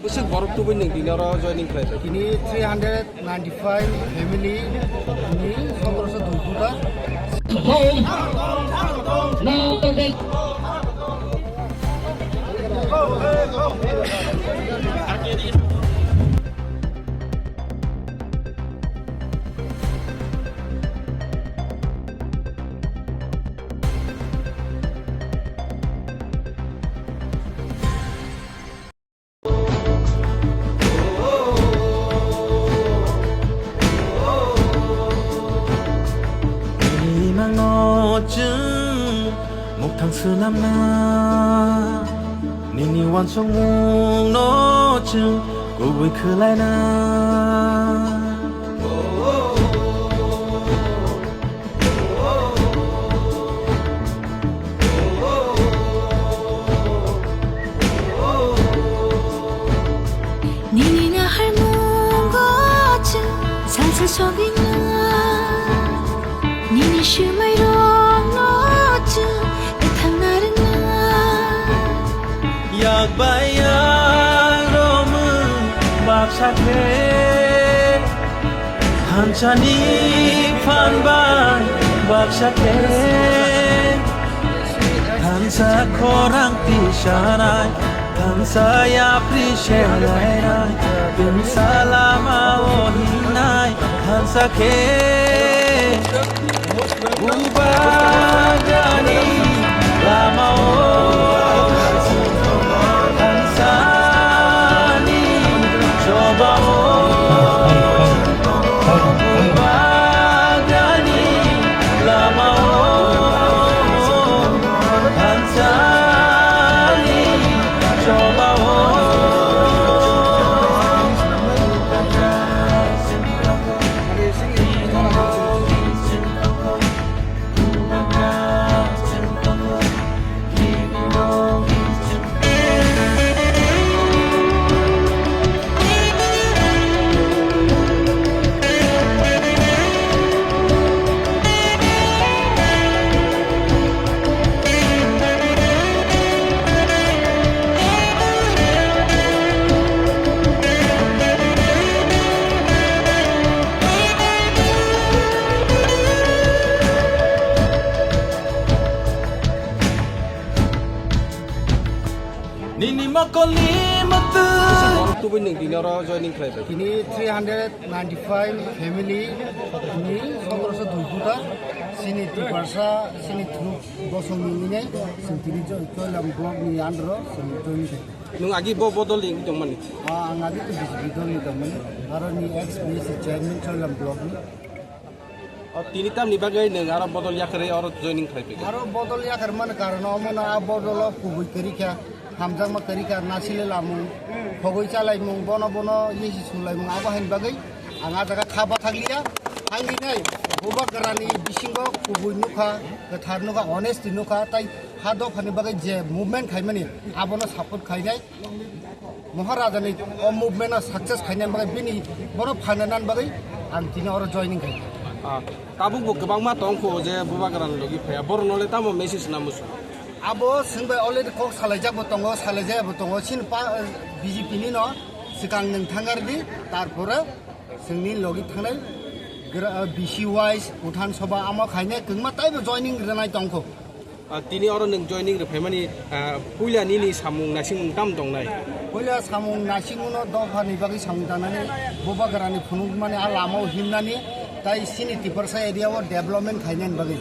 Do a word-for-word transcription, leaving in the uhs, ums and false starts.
Bwswk borok tubui nwng tini oro joining khlai bai? Tini three hundred ninety-five family ni sotorosho dui kuta. Nini mangno chwng mukthang swnamna, nini uansukmungno chwng kubui khwlaina. Nini naharmungo chwng salsa sogwina. Nini swmairokno chwng kwthang narwkna. Yak bai yak romwi baksa khe, thansani phan bai baksa khe, thansa khorang tisanai, thansa yapri selainai, thansa lama o hingnai, thansa khe. Bubagrani lamao, thansani chobao, Bubagrani lamao, thansani chobao. Nini mokolni mwtwi. Borok tubui nwng tini oro joining khlai bai? Tini three hundred ninety-five family ni sotorosho dui kuta, chini Tiprasa, chini through Dosong ni nini, chwng tini Choi-, Choilam block ni under o chwng joining khlai. Nwng agi bo bodol ni wngwi tongmani? Ah, ang agi to B J P dol ni tongmani, aro ni ex B S C chairman Choilam block ni. O, tini tamni bagwi nwng aro bodol yakarwi oro joining khlai phikha? Aro bodol yakarmani karon omono a bodolo kubui kwrwi kha, hamjakma kwrwi kha, nasile lamung, khogwi chalaimung, bono bono yesi sulaimung, abo haini bagwi ang a jaga kha bathakliya. Ang hinai Bubagrani bisingo kubui nukha, kwthar nukha, honesty nukha, tai ha dophani bagwi je movement khaimani abono support khainai. Maharajani o movement no success khainani bagwi bini bono phainanani bagwi ang tini oro joining khai. Ah, tabuk bo kwbangma tongkho je Bubagrani logi phaiya, borokno le tamo message na musu? Abo chwng bai already kok salaijak bo tongo, salaijaya bo tongo, chini pa, B J P ni no swkang nwng thangar di, tarpore chwngni logi thangnai gra-, B C wise, Pradhan Sabha amo khainai kwngma taibo joining rwnai tongkho. Ah, tini oro nwng joining rwphaimani, ah, puila nini samung naisingmung tamo tongnai? Puila samung naisingmungno dophani bagwi samung tangnani, Bubagrani phunukmani a lamao himnani, tai chini Tiprasa area o development khainani bagwi.